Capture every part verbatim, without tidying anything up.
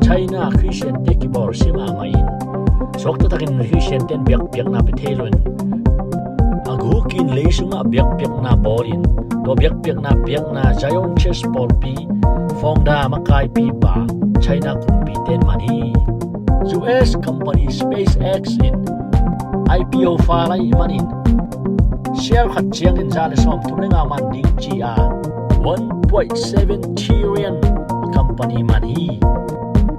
China Christian te kibawl sia mahmah in, suakta takin Christian ten biakpiakna pia thei lo in, a guk in lei sungah biakpiakna bawl in, tua biakpiakna piakna Zion Church pawlpi founder makaipipa China kumpi ten man hi. U S company SpaceX in I P O file ahih manin share khat ciangin za le sawmthum le nga man ding ci a, one point seven trillion company man hi.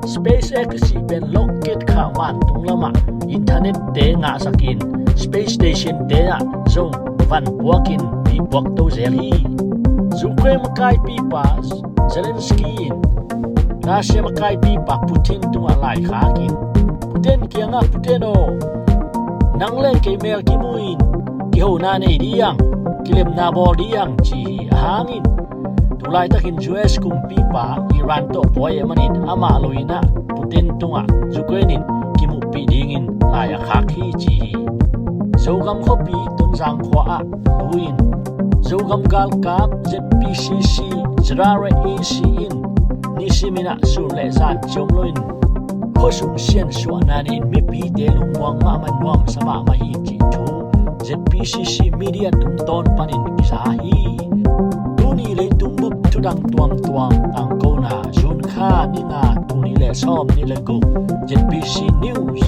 SpaceX cih pen rocket kha vantung lamah internet te ngahsakin, space station te ah zong van puakin mi puak to zel hi. Ukraine makaipipa Zelensky in Russia makaipipa Putin tungah laikhakin, Putin kiangah, Putin aw, nang le kei mel kimu in kihona nei ding, kilemna bawl ding ci hi. Ahang in tulaitakin U S kumpipa Iran tawh buai ahih manin amah lo in ah Putin tungah Ukraine in kimuhpih dingin lai a khak hi ci hi. Zogam khuapi Tonzang khua ah tu-in Zogam galkap Z P C C Zirare E C in nisimin ah sun le zan ciam lo in khuasung siansuahna nei in mipite lungmuang mahmah, nuamsa mahmah hi cih thu Z P C C media tungtawn panin kiza hi. Tuni leitung bup thudang tuamtuam angkona June kha ni nga, tul nih le sawmnih le guk, Z P C News.